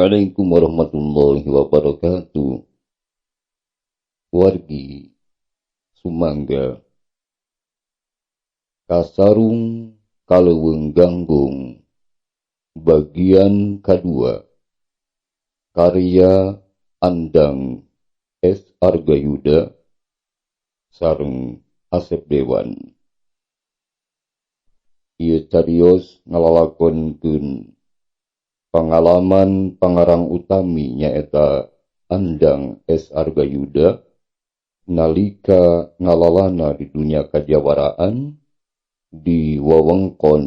Assalamualaikum warahmatullahi wabarakatuh. Wargi sumangga kasarung kaleuweung ganggung bagian kadua karya Andang S. Argayuda sareng Asep Dewan. Ieu carios ngalalakonkeun pangalaman pangarang utami nyaeta Andang S. Argayuda nalika ngalalana di dunya kajawaraan di wewengkon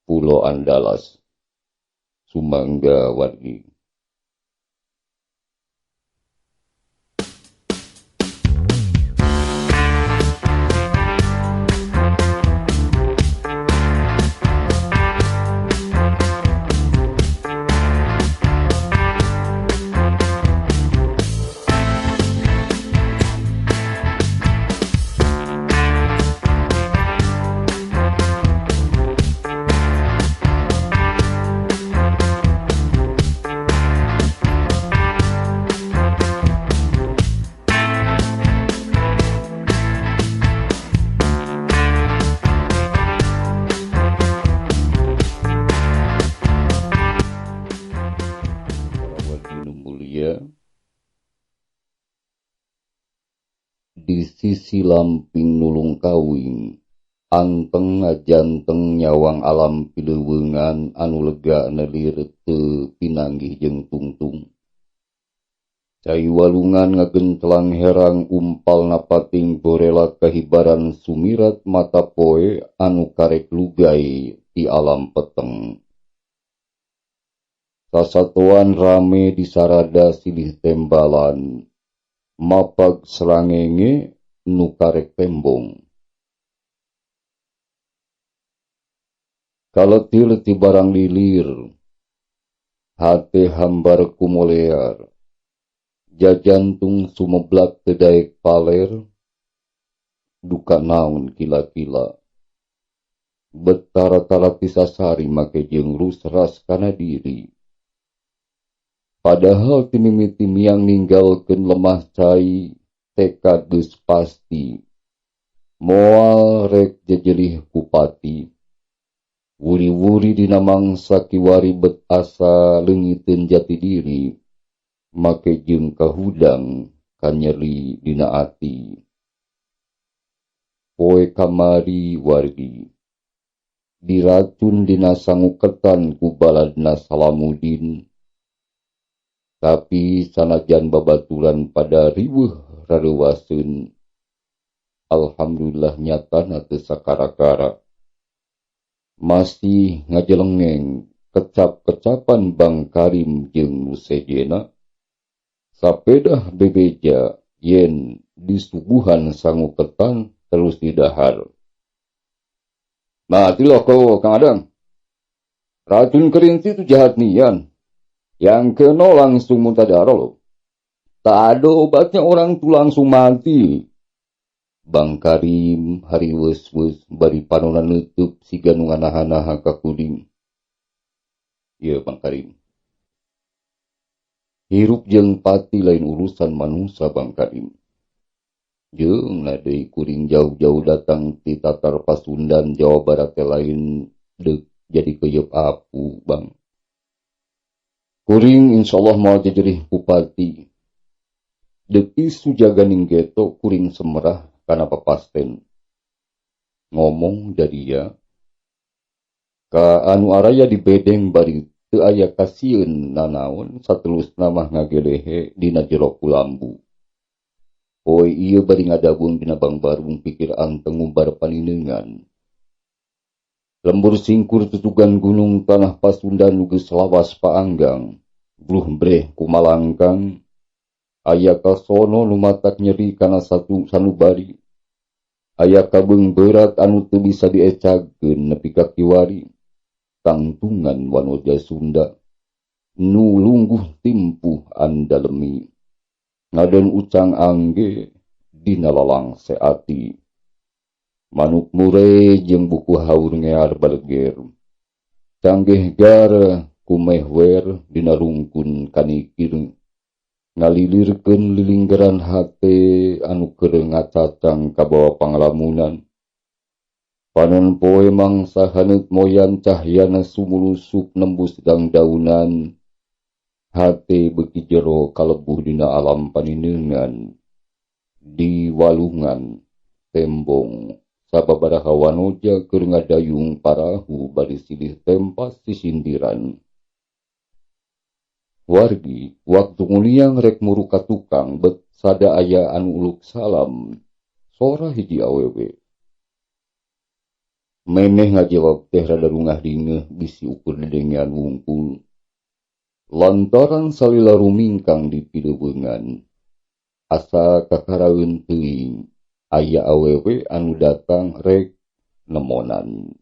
Pulo Andalas. Sumangga wargi. Di sisi lamping nulung kawing, anteng ngajanteng nyawang alam pileuweungan anu lega nelir teu pinanggih jeung tungtung. Cai walungan ngagentelang herang umpal napating borela kahibaran sumirat mata poe anu karek lugai ti alam peteng. Sasatoan rame disarada silih tembalan, mapag serangenge nu karek tembong. Kaletir ti barang lilir, hate hambar kumolear, jajantung sumeblak teu daek paler, duka naon kila-kila. Betara-tara ti sasari make jeung rusras kana diri. Padahal ti mimiti miang ninggalkeun lemah cai tekad geus pasti. Moal rek jejelih kupati. Wuri-wuri dina mangsa kiwari bet asa leungiteun jati diri, make jeung kahudang kanyeri dina ati. Poe kamari wargi diracun dina sanguketan ku baladna Salamudin. Tapi sanajan babaturan pada riweuh rareuwaseun, alhamdulillah nyatana teu sakara-kara. Masih ngajelengeng kecap-kecapan Bang Karim jeung nu sejena, sapedah bebeja yen disuguhan sanguketan terus didahar. Mati loh kau Kang Adang. Racun kerinci itu jahat nian. Yang kena langsung muntah darah loh. Tak ada obatnya, orang tuh langsung mati. Bang Karim hari wes-wes bari panona nutup siga nu nganaha-naha ka kuring. Ieu Bang Karim. Hirup jeung pati lain urusan manusia Bang Karim. Jeung na deui kuring jauh-jauh datang ti Tatar Pasundan Jawa Barat teh lain deuk jadi keuyeub apu Bang. Kuring insyaallah moal jejerih bupati. Deuk isu jaganing geto kuring semerah kana papasten. Ngomong daria ka anu araya di bedeng bari teu aya kasieun nanaon satelusna mah ngagelehe dina jero kulambu. Poe ieu bari ngadabung dina bangbarung pikir anteng ngumbar panineungan. Lembur singkur tutugan gunung tanah Pasundan nu geus lawas paanggang, bruh breh kumalangkang, aya kasono nu matak nyeri kana satu sanubari, aya kabeung berat anu teu bisa diecagkeun nepi ka kiwari, tangtungan wanoja Sunda, nu lungguh timpuh andalemi, ngadon ucang angge dina lalangse ati. Manuk mure jeung buku haur ngear baleger. Canggih gar Kumehwer dina rungkun kanikir ngalilirkeun lilinggeran hate anu keur ngacacang kabawa panglamunan. Panon poe mangsa haneut moyan cahyana sumulusup nembus dangdaunan. Hate beuki jero kalebuh dina alam panineungan. Di walungan tembong sababaraha wanoja keur ngadayung parahu bari silih tempas sisindiran. Wargi waktu nguliang rek muru ka tukang bet sada aya anu uluk salam sora hiji awewe. Memeh ngajawab teh rada rungah ringeuh bisi ukur dedengean wungkul. Lantaran salila rumingkang di pileuweungan. Asa kakaraeun teuing aya awewe anu datang rek nemonan.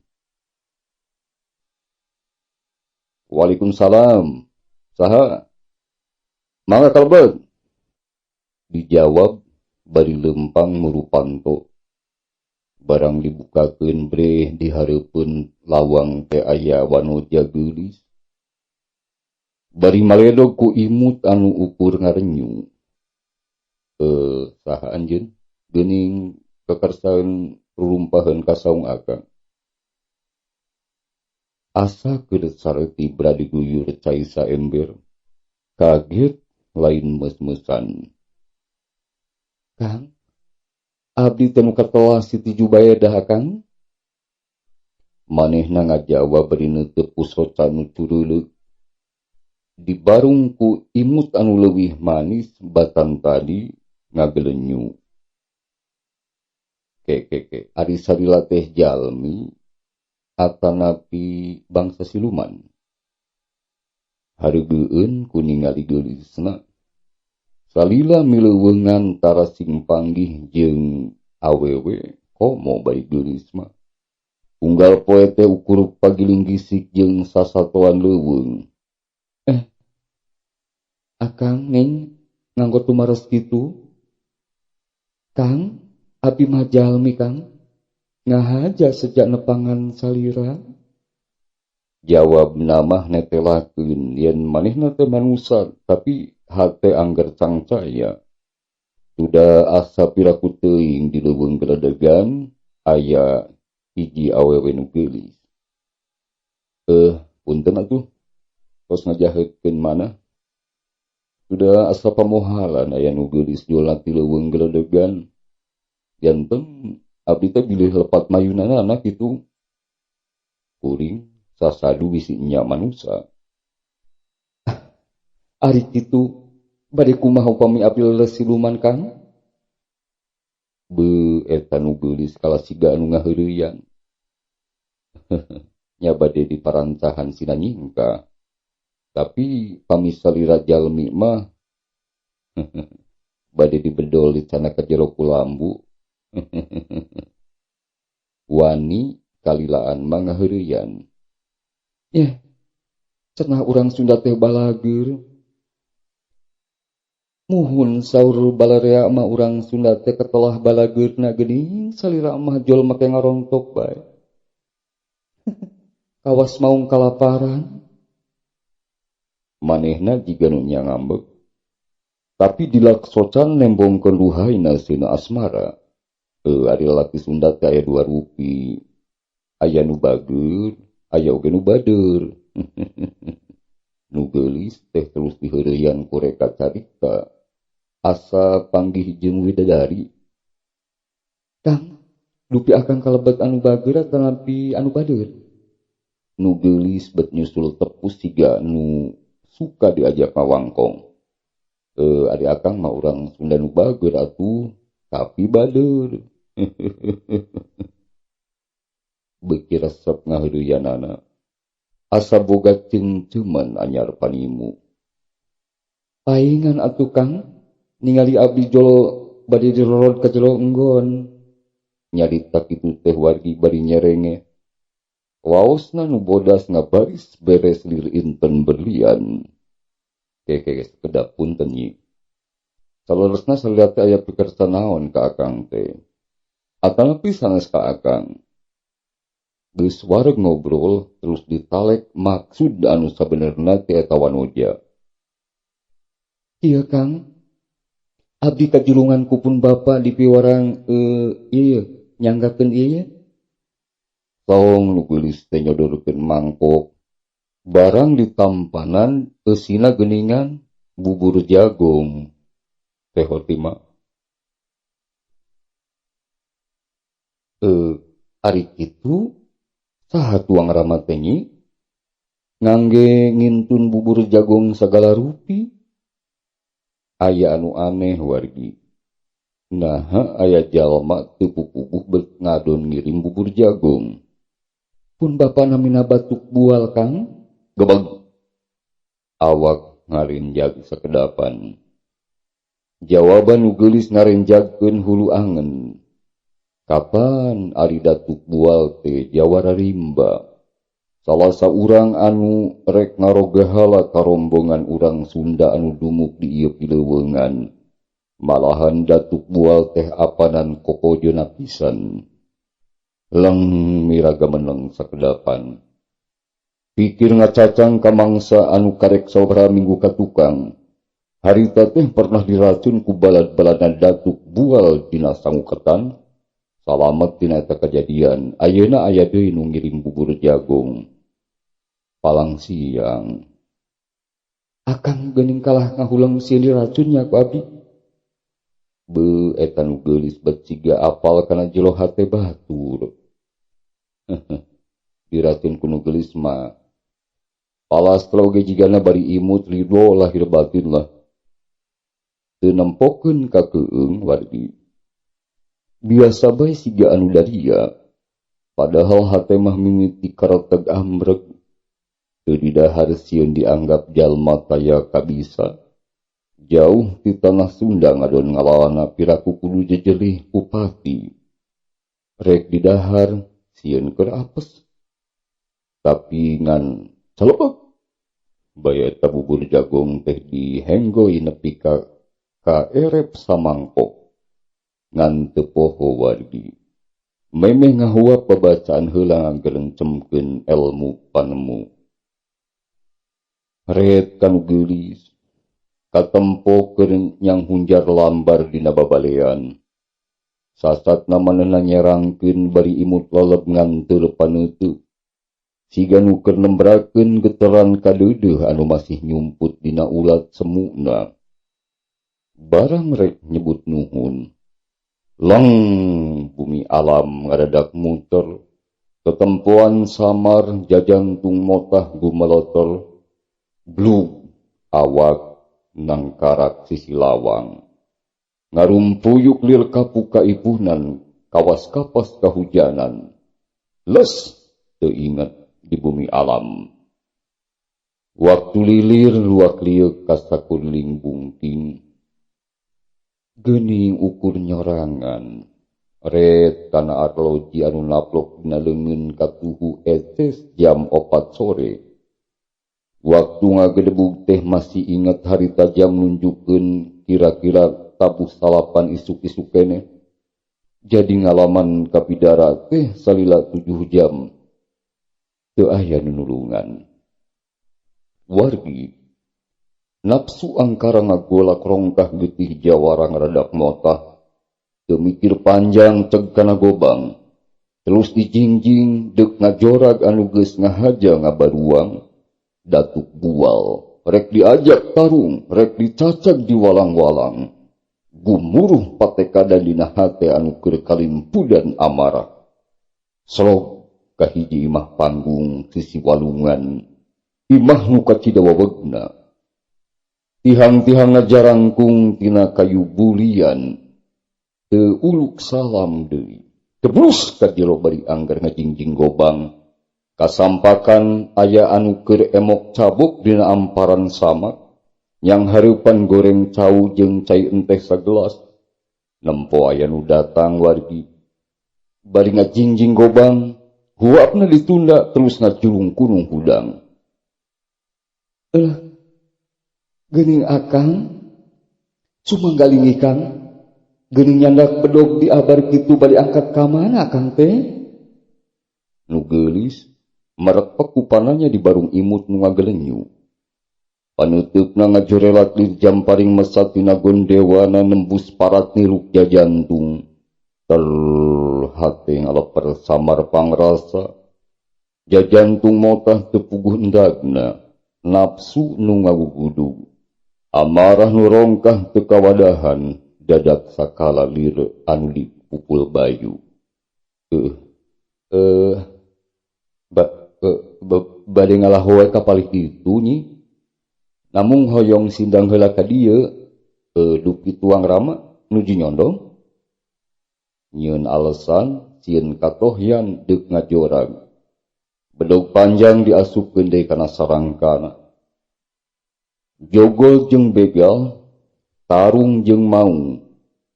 Waalaikumsalam. Saha? Mangga kalebet. Dijawab bari leumpang muru panto. Barang dibukakeun breh di hareupeun lawang teh aya wanoja geulis. Bari maledog ku imut anu ukur ngarenyu. Saha anjeun? Geuning kekersaeun rurumpaheun ka saung akang. Asa keur sareuti beradi guyur cai saember. Kaget lain meus-meusan. Kang, abdi teh nu katelah Siti Jubaedah akang. Manehna ngajawab bari neuteup ku soca nu cureuleuh. Dibarung ku imut anu leuwih manis batan tadi ngagelenyu. Kekeke, ari salila teh jalmi atanapi bangsa siluman. Hareugeun ku ningali geulisna. Salila mileuweungan tara sing panggih jeung awewe komo bari geulis mah. Unggal poe teh ukur pagiling gisik jeung sasatoan leuweung. Akang neng nganggo tumaros kitu. Kang, abi mah jalmi Kang. Ngahaja sejak nepangan salira. Jawab namah netelakeun yen manehna teh manusa tapi hate angger cangcaya. Tuda asa piraku teuing di leuweung geledegan aya hiji awewe nu geulis. Punten atuh. Tos ngajaheutkeun mana? Tuda asa pamohalan aya nu geulis jola ti leuweung geledegan. Janten abdi teh bilih lepat mayunanana kitu. Kuring sasadu bisi nya manusa. Ari kitu bade kumaha upami abdi leles siluman Kang? Beuh eta nu geulis kalah siga anu ngaheureuyang. Nya bade diparancahan sina nyingka. Tapi pami salira jalmi mah bade dibedol di cana ka jero kulambu. Wani kalilaan mah ngaheureuyang. Yeh, cenah urang Sunda teh balageur. Muhun saur balarea mah urang Sunda teh ketelah balageurna geuning salira mah jol make ngarontok bae. Kawas maung kalaparan. Manehna jiga nu nya ngambek. Tapi dilaksocan nembongkeun luhaina seuna asmara. Ari lalaki Sunda teh aya dua rupi. Aya nu bageur, aya oge nu badeur. Nu geulis teh terus diheureuyang ku reka carita. Asa panggih jeung widadari. Kang, dupi akang kalebet anu bageur atanapi anu badeur? Nu geulis bet nyusul tepus siga nu suka diajak ngawangkong. Ari akang mah urang Sunda nu bageur atuh, tapi badeur. Beuki resep ngaheureuyana. Asa boga ceungceuman anyar panimu. Paingan atuh Kang, ningali abdi jol bade dirorod ka jero enggon. Nyarita kitu teh wargi bari nyerenge. Waosna nu bodas ngabaris beres lir inten berlian. Keke sekedap punten nyi. Saleresna salila teh aya pikersa naon ka akang teh. Atanapi sanes ka akang. Geus wareg ngobrol terus ditalek maksud anu sabenerna teh eta wanoja. Ieu Kang, abdi kajulungan ku pun bapa di piwarang ieu nyanggakeun ieu nya. Saong nu geulis teh nyodorkeun mangkok. Barang ditampanan eusina geuningan bubur jagung. Teh Hotima. Ari kitu saha tuang rama teh nyi? Ngangge ngintun bubur jagung sagala rupi. Aya anu aneh wargi. Naha aya jalma teu pupubuh beut ngadon ngirim bubur jagung. Pun bapa namina Batuk Bual Kang. Gebeg. Awak ngarinjag sakedapan. Jawaban nu geulis ngarenjagkeun hulu angen. Kapan ari Datuk Bual teh jawara rimba? Salah saurang anu rek ngarogahala ka rombongan urang Sunda anu dumuk di ieu pileuweungan. Malahan Datuk Bual teh apanan kokojona pisan. Leng miraga meneng sakedapan. Pikir ngacacang ka mangsa anu karek sabaraha minggu ka tukang. Harita teh pernah diracun ku balad-baladna Datuk Bual dina sanguketan. Salamet tina eta kajadian, ayeuna aya deui nu ngirim bubur jagung. Palang siang. Akang geuning kalah ngahuleng sieun diracunnya ku abdi. Beuh eta nu geulis bet siga apal kana jero hate batur. Diracun ku nu geulis mah. Palastra oge jigana bari imut ridho lahir batin lah. Teu nempokeun ka keung wargi. Biasa bae siga anu daria, padahal hate mah mimiti kareteg amreg. Teu didahar sieun dianggap jalma kaya kabisa. Jauh ti tanah Sunda ngadon ngalawana piraku kudu jejelih kupati. Rek didahar sieun keur apes. Tapi ngan calebeg bae eta bubur jagung teh dihenggoi nepi ka kaerep samangkok. Ngan teu poho wargi. Memeh ngahuap babacaan heula ngagerencemkeun elmu panemu. Ret kanu geulis, katempo keur nyang hunjar lambar dina babalean. Sasatna manehna nyerangkeun bari imut leleb ngan teu paneuteup. Siga nu keur nembrakeun geteran kadeudeuh anu masih nyumput dina ulat semuna. Barang rek nyebut nuhun. Leng bumi alam ngadadak muter, tetempoan samar jajantung motah gumeloter, blug awak nangkarak sisi lawang. Ngarumpuyuk lir kapu kaipunan, kawas kapas kahujanan. Les teu inget di bumi alam. Waktu lilir luak lieuk kasakuling bungking. Geuning ukur nyorangan, ret kana arloji anu naplok dina leungeun katuhu etes jam 4 sore. Waktu ngagedebug teh masih inget harita jam nunjukkeun kira-kira tabuh salapan isuk-isuk keneh. Jadi ngalaman kapidara teh salila 7 jam. Teu aya nu nulungan. Wargi nafsu angkara ngagolak rongkah getih jawara ngaradak motah. Teu mikir panjang ceg kana gobang. Terus dijingjing deuk ngajorag anu geus ngahaja ngabaruang. Datuk Bual rek diajak tarung, rek dicacag di walang-walang. Gumuruh patekadan dina hate anu keur kalimpudan amarah. Slog kahiji imah panggung sisi walungan. Imah nu kacida wawegna. Tihang-tihang ngajarangkung tina kayu bulian. Teu uluk salam deui. Tebrus ka jero bari anggar ngajingjing gobang. Kasampakan aya anu keur emok cabuk dina amparan samak. Yang hareupan goreng cau jeung cai enteh sagelas. Nempo aya nu datang wargi. Bari ngajingjing gobang, huapna ditunda terus ngajulung kunung hudang. Geuning akang, sumanggalingi kang, geuning nyandak bedog di abar kitu bari angkat ka mana akang teh? Nu geulis merek pekupananya di barung imut nu ngagelenyu. Panuteupna ngajorelat lir jamparing mesat dina gondewana nembus parat niruk jajantung. Tel hate ngaleper samar pangrasa. Jajantung motah teu puguh endagna, nafsu nu ngagugudug. Amarah nu rongkah teu kawadahan, dadak sakala lir anu dipupul bayu. Bade ngalahoe ka palih ditu nyi. Namung hoyong sindang heula ka dieu, dupi tuang rama nuju nyondong. Nyieun alasan sieun katohyan deuk ngajorag. Bedog panjang diasupkeun deui kana sarangkana. Jogol jeung begal, tarung jeung maung,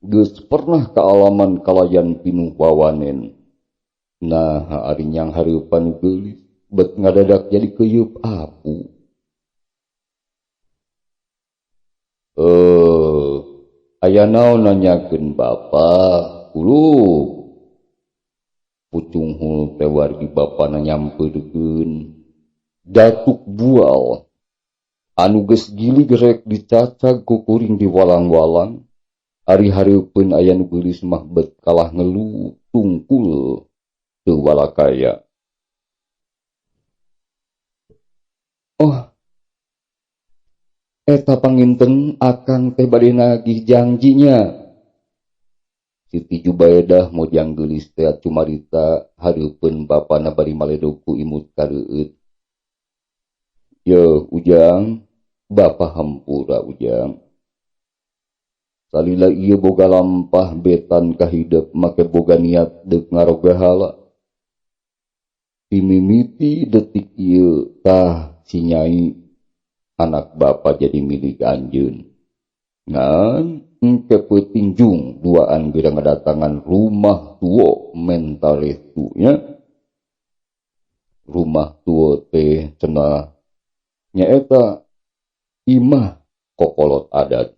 geus pernah kaalaman kalayan pinuh wawanen. Nah, ari nyang hareupan geulis, bet ngadadak jadi keuyeub apu. Aya naon nanyakeun bapa, kulub. Pucunghul teh wargi bapana nyampeurkeun. Datuk Bual anu geus gilig rek dicacag ku kuring di walang-walang, ari hareupeun aya nu geulis mah bet kalah ngelu tungkul teu walakaya. Oh, eta panginten akang teh bade nagih janjinya. Siti Jubaedah mojang geulis teh cumarita hareupeun bapana bari maledog ku imut kareueut. Yeuh Ujang, bapa hampura Ujang. Salila ieu boga lampah betan kahidep make boga niat deuk ngarogahala. Dimimiti detik ieu tah si nyai anak bapa jadi milik anjeun. Ngan engke peutinjung duaan geura ngadatangan rumah tuo mentaletu nya. Rumah tuo teh cenah nyaeta imah kokolot adat.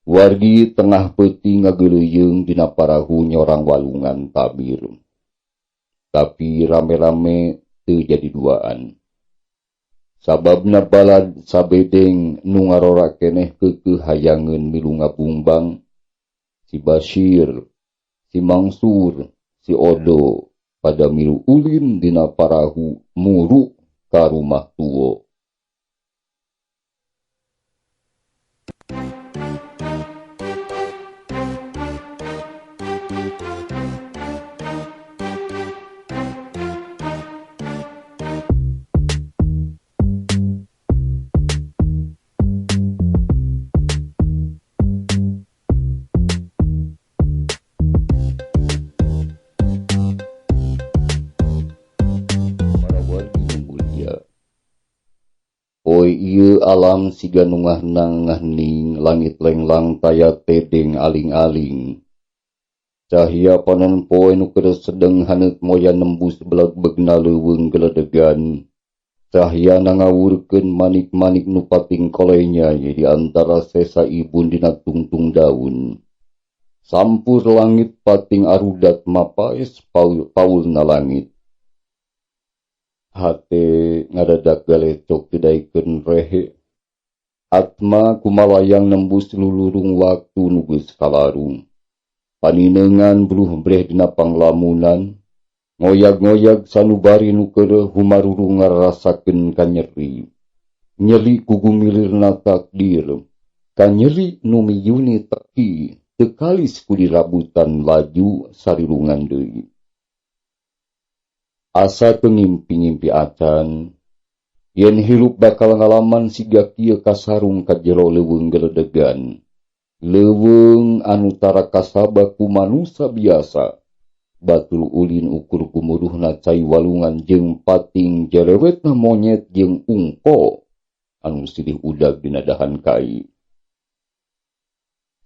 Wargi tengah peuting ngageuleuyeung dina parahu nyorang walungan tabir. Tapi rame-rame teu jadi duaan. Sababna balad sabedeng nu ngarora keneh keukeuh hayangeun milu ngabungbang. Si Basir, si Mangsur, si Odo pada milu ulin dina parahu muru ka rumah tuo. Poe ieu alam siga nu ngahnang-ngahning, langit lenglang taya tedeng aling-aling. Cahya panon poe nu keur sedeng haneut moya nembus belegbegna leuweung geledegan. Cahya ngawurkeun manik-manik nu pating kolenya di antara sesa ibun dina tungtung daun. Sampur langit pating arudat mapaes paulna langit. Hate ngadadak galecok didaikeun rehe. Atma kumalayang nembus lulurung waktu nu geus kalarung. Paninengan bluh breh dina panglamunan, ngoyag-ngoyag sanubari nu keureuh humarurung ngarasakeun kanyeri. Nyeri ku gumilirna takdir, kanyeri nu miyuni teki, teu kalis ku dirabutan laju sarirungan deui. Asa teu ngimpi-ngimpi acan, yen hirup bakal ngalaman siga kieu kasarung ka jero leuweung geledegan. Leuweung anu tara kasaba ku manusa biasa. Batur ulin ukur gumuruhna cai walungan jeung pating jerewetna monyet jeung ungko anu silih udag dina dahan kai.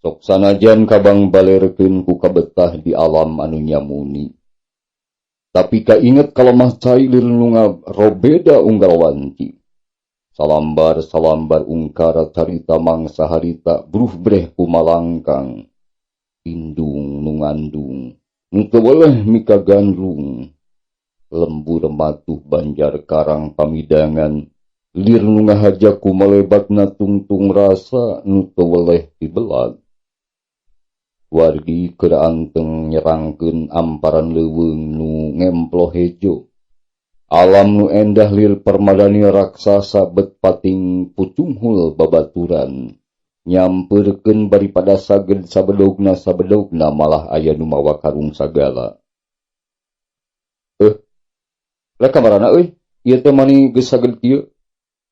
Sok sanajan kabang balerkeun ku kabetah di alam anu nyamuni. Tapi kainget kalemah cai lir nu ngarobeda unggal wanci. Salambar-salambar ungkara carita mangsa harita bruh breh kumalangkang. Indung nu ngandung, Nu teu weleh mika gandrung. Lembur matuh Banjar Karang pamidangan lir nu ngahaja ku malebatna tungtung rasa nu teu weleh tibelag. Wargi keur anteng nyerangkeun amparan leuweung nu ngemploh hejo. Alam nu endah lir permadani raksasa bet pating pucunghul babaturan. Nyampeurkeun bari pada saged sabedogna sabedogna malah aya nu mawa karung sagala. Rek kamarana euy? Ieu teh mani geus saged kieu.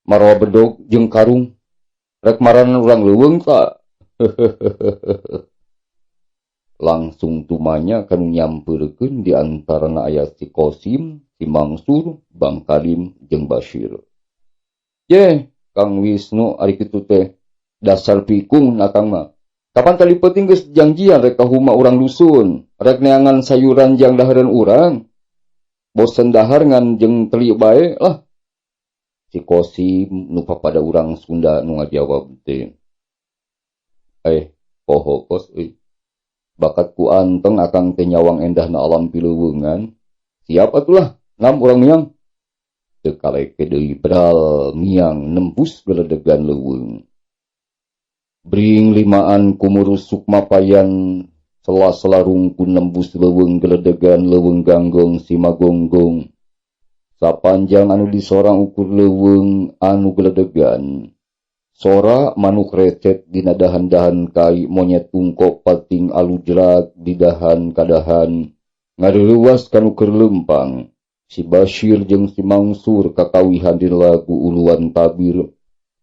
Marawa bedog jeung karung. Rek marana urang leuweung ta. Langsung tumanya kanu nyampeurkeun di antarana aya si Kosim, si Mangsur, Bang Karim jeung Basir. Ye, Kang Wisnu ari kitu teh dasar pikung akang mah. Kapan tadi peuting geus janjian rek ka huma urang dusun, rek neangan sayuran jang dahareun urang. Bosen dahar ngan jeung teli bae lah. Si Kosim nu papada urang Sunda nu ngajawab teh. Poho kos euy. Bakat ku anteng akang teh nyawang endahna alam pileuweungan. Siap atulah, nam urang miang. Teu kaleke deui bral miang nembus geledegan leuweung. Bring limaan kumurus sukma payan sela-sela rungkun nembus leuweung geledegan leuweung ganggong simagonggong. Sapanjang anu disorang ukur leuweung anu geledegan. Sora manuk recet dina dahan-dahan kai monyet ungkok pating alujrat di dahan kadahan ngareuwas kanu keur leumpang. Si Basir jeung si Mangsur kakawihan dina lagu Uluan Tabir,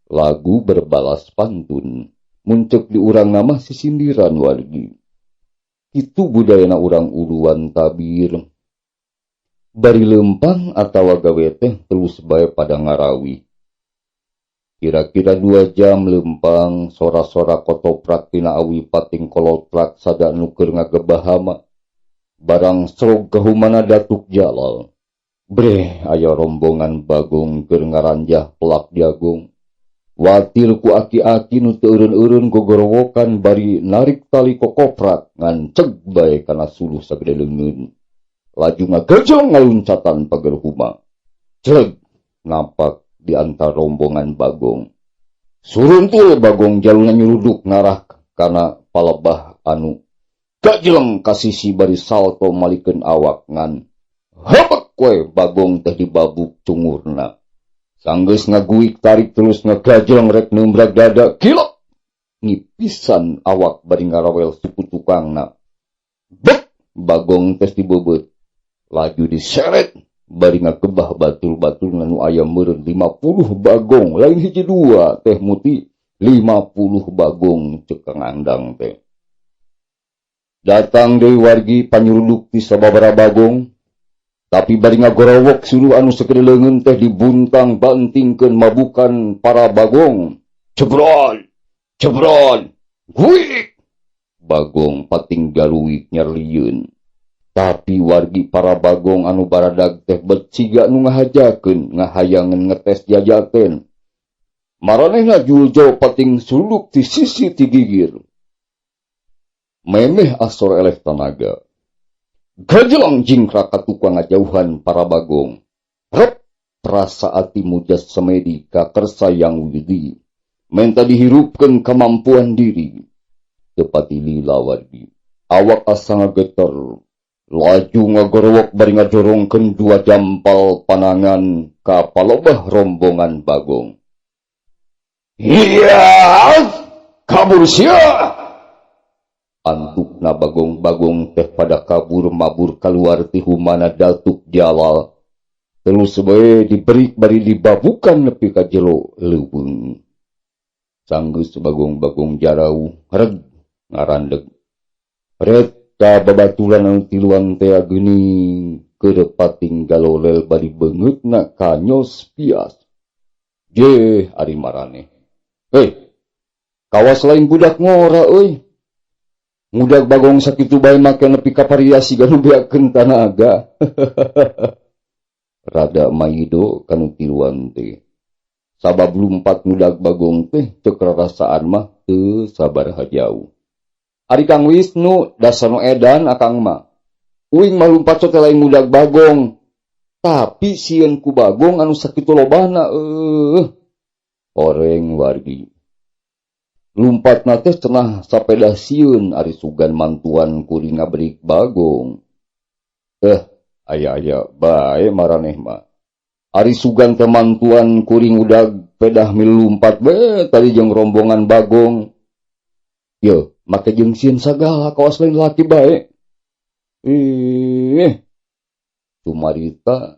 lagu berbalas pantun. Muncul di urang nama sisindiran wargi. Itu budayana urang Uluan Tabir. Bari leumpang atawa gawe teh terus bae pada ngarawi. Kira-kira 2 jam lempang, sora-sora kotoprak tina awi pating kolotrak sada nu keur ngagebahama. Barang serog kahumana Datuk Jalal. Breh aya rombongan bagong keur ngaranjah pelak jagung. Watir ku aki-aki nu teu eureun-eureun gogorowokan bari narik tali kokoprak ngan ceg bae kana suluh sagede leungeun. Laju ngagejong ngaluncatan pager huma. Cleg napak di antara rombongan bagong. Suruntul bagong jaluna nyuruduk ngarah kana palebah anu gajeleng kasisi bari salto malikeun awak ngan hebek we bagong teh dibabuk cungurna. Sanggeus ngaguik tarik terus ngagajeleng rek numbrag dada kilok ngipisan awak bari ngarawel suku tukangna. Bek bagong teh dibebeut laju diseret bari ngakebah batur-batur nu aya meureun 50 bagong lain hiji dua teh muti 50 bagong cek Kang Andang teh. Datang deui wargi panyuruduk ti sababaraha bagong tapi bari ngagorowok suruh anu sagede leungeun teh dibuntang bantingkeun mabukan para bagong. Cebrol cebrol guik bagong pating garuik nyerlieun. Tapi wargi para bagong anu baradag teh bet siga nu ngahajakeun ngahayangan ngetes jajaten. Maranehna juljo pating suluk ti sisi ti gigir. Memeh asor eleh tanaga. Gajelang jingkrak ka tukang ngajauhan para bagong. Rep rasa ati mujas semedi ka kersa yang widi. Menta dihirupkeun kemampuan diri. Tepati lila wargi. Awak asa ngageter. Laju ngagorowok bari ngajorongkeun 2 jampal panangan ka palebah rombongan bagong. Iya, kabur sia. Antukna bagong-bagong teh pada kabur mabur keluar ti humana Datuk Jalal. Terus bae diberi bari dibabukan nepi ka jero leuweung. Sanggeus bagong-bagong jarauh reg ngarandeg. Red ka babaturan anu tiluan teh geuning keur pating galolel bari beungeutna kanyos pias. Je ari maraneh. Hei, kawas lain budak ngora euy. Ngudag bagong sakitu bae make nepi ka variasi ganu beakeun tanaga. Rada maido kanu tiluan teh. Sabab lumpat ngudag bagong teh teu karasaan mah teu sabaraha jauh. Ari Kang Wisnu dasar nu edan akang mah. Uing mah lumpat teh lain ngudag Bagong. Tapi sieun ku Bagong anu sakitu lobana Horeng wargi. Lumpatna teh cenah sapeda sieun ari sugan mantuan kuring ngabrik Bagong. Aya-aya bae maraneh mah. Ari sugan teh mantuan kuring udag pedah milu lumpat bae tadi jeung rombongan Bagong. Ye, make jeung sieun sagala kawas lain laki bae. Ih. Cumarita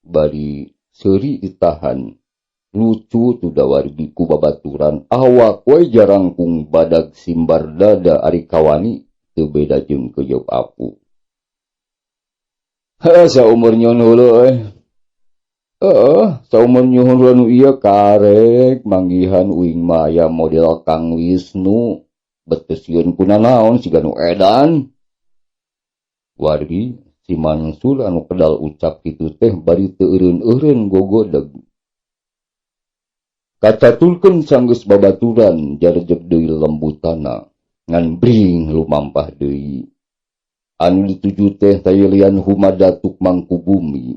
bari seuri ditahan. Lucu tuh dawargi ku babaturan awak we jarangkung badag simbar dada ari kawani teu beda jeung kejeup apu. Heuh, saumur nyuhun heula euy. Heeh, saumur nyuhun heula nu ieu karek manggihan uing mah aya model Kang Wisnu bet teu sieun ku nanaon siga nu edan. Wargi si Mansur anu kedal ucap kitu teh bari teu eureun-eureun gogodeg. Kacaturkeun sanggeus babaturan jarejeg deui lembutana ngan bring lumampah deui. Anu dituju teh tayeulian huma Datuk Mangkubumi.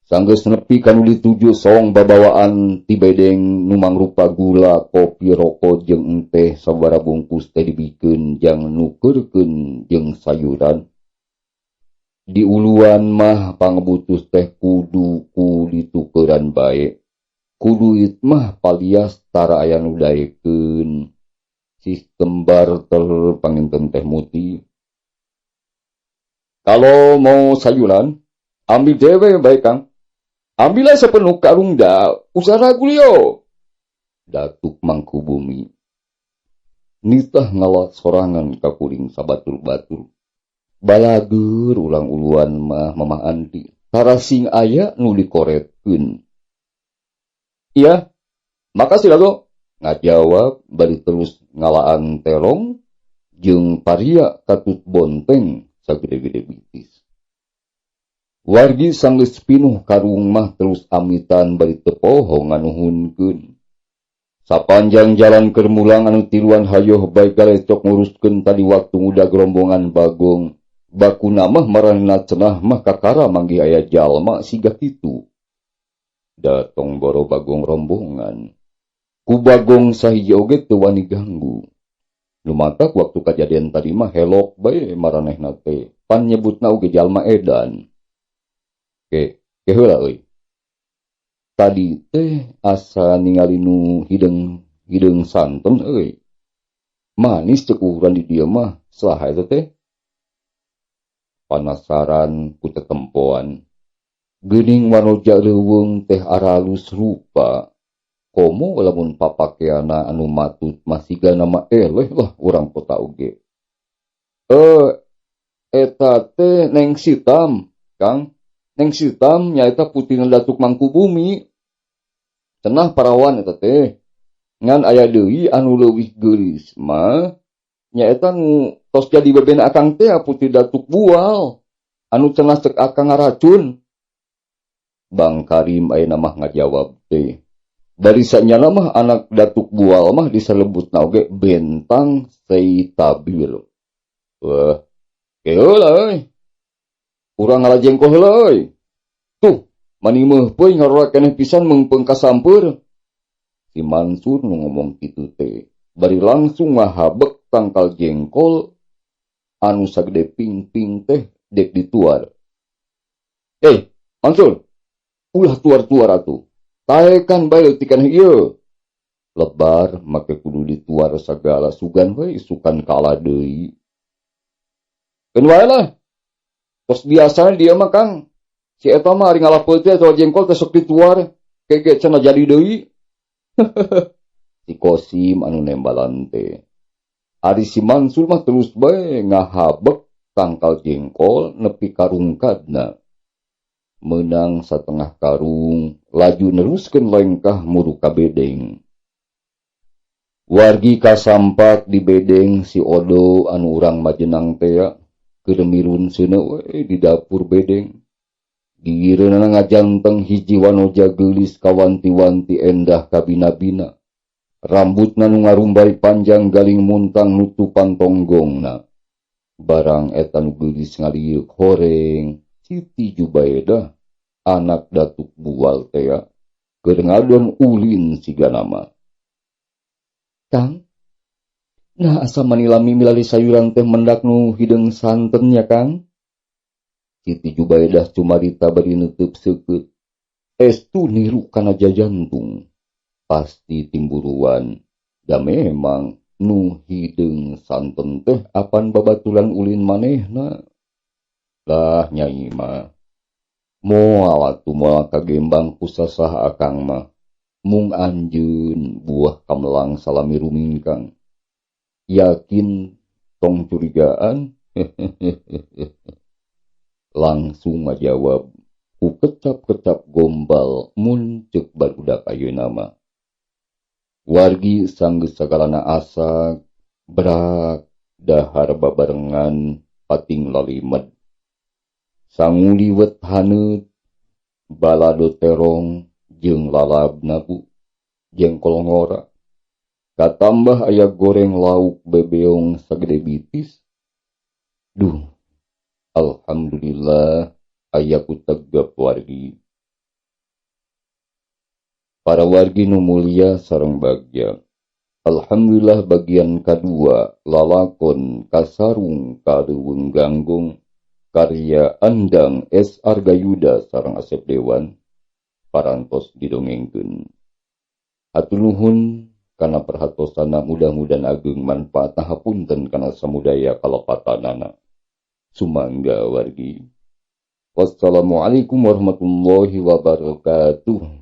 Sanggeus nepi kanu dituju song babawaan ti bedeng nu mangrupa gula, kopi, roko jeung enteh sabaraha bungkus teh dibikeun jang nukeurkeun jeung sayuran. Di uluan mah pangebutus teh kudu ku ditukeuran bae. Ku duit mah palias tara aya nu daekeun. Sistem barter panginten teh muti. Kalau mau sayuran, ambil dewe bae Kang. Ambillah sepenuh karung da, usah ragu lio. Datuk Mangkubumi. Nitah ngalak sorangan ka kuring sabatur-batur. Balager ulang uluan mah Mamah Andi. Tara sing aya nu dikoretkeun. Iya, makasih lalu. Ngajawab bari terus ngalaan terong jeung paria katut bonteng sagede-gede bitis. Wargi sanggeus pinuh karung mah terus amitan bari teu poho nganuhunkeun. Sapanjang jalan keur mulang anu tiluan hayoh bae galecok nguruskeun tadi waktu ngudag rombongan Bagong. Bakuna mah maranehna cenah mah kakara manggih aya jalma siga kitu. Datong boro Bagong rombongan. Ku Bagong sahiji oge teu wani ganggu. Lumatak waktu kajadian tadi mah helok bae maranehna teh. Pan nyebutna oge jalma edan. Ke, ke heula euy. Tadi teh asa ningali nu hideung santen euy. Manis cek urang di dieu mah saha eta teh? Panasaran ku tetempoan. Geuning wanoja leuweung teh aralus rupa. Komo lamun papakeana anu matut masiga nama eleh lah urang kota oge. Eta teh Neng Sitam, Kang. Neng Sitam nyaeta putrina Datuk Mangkubumi. Cenah parawan eta teh. Ngan aya deui anu leuwih geulis mah nyaeta nu tos jadi bebena akang teh putri Datuk Bual. Anu cenah cek akang ngaracun. Bang Karim ayeuna mah ngajawab teh. Bari sanyana mah anak Datuk Bual mah disalebutna oge Bentang Seitabir. Wah, keheula euy. Urang ngalajengko heula euy. Tuh, mani meuh peuy ngarora keneh pisan meungpeung kasampeur. Si Mansur nu ngomong kitu teh, bari langsung ngahabek tangkal jengkol anu sagede pingping teh dek dituar. Mansur, ulah tuar-tuar atuh. Taekan bae leutikan ieu. Lebar make kudu dituar sagala sugan we isukan kalah deui. Keun wae lah. Tos biasana dia mah Kang. Si eta mah ari ngalah peuti atawa jengkol teh sok dituar. Kege cenah jadi deui. Si Kosim anu nembalan teh. Ari si Mansur mah terus bae ngahabek tangkal jengkol nepi karungkadna. Menang satengah karung, laju neruskeun lengkah muru ka bedeng. Wargi kasampak di bedeng si Odo anu urang majenang tea, keur mirun seuneu we di dapur bedeng. Gigireunana ngajanteng hiji wanoja geulis kawanti-wanti endah kabina-bina. Rambutna nu ngarumbay panjang galing muntang nutupan tonggongna. Barang eta nu geulis ngalieuk horeng Siti Jubaedah anak Datuk Bual tea keur ngadon ulin siga nama. Kang, nah asa mani lami milari sayuran teh mendak nu hideung santen nya Kang. Siti Jubaedah cumarita bari neuteub seukeut. Estu niru kana jajantung. Pasti timburuan. Da memang nu hideung santen teh apan babaturan ulin manehna. Lah nyai mah. Moal atuh moal kagembang ku sasaha akang mah. Mung anjeun buah kamelang salami rumingkang. Yakin tong curigaan? Langsung ngajawab ku kecap-kecap gombal mun ceuk barudak ayeuna mah. Wargi sanggeus sagalana asak, brak, dahar babarengan pating lalimed. Sangu liwet haneut, balado terong jeung lalabna bu, jengkol ngora. Katambah aya goreng lauk bebeong sagede bitis. Duh, alhamdulillah aya ku tegep wargi. Para wargi nu mulia sareng bagja. Alhamdulillah bagian kadua lalakon kasarung ka Leuweung Ganggung karya Andang S. Argayuda sareng Asep Dewan parantos didongengkeun. Hatur nuhun kana perhatosana, mudah-mudahan ageng manfaatna, hapunten kana samudaya kalepatanana. Sumangga wargi. Wassalamualaikum warahmatullahi wabarakatuh.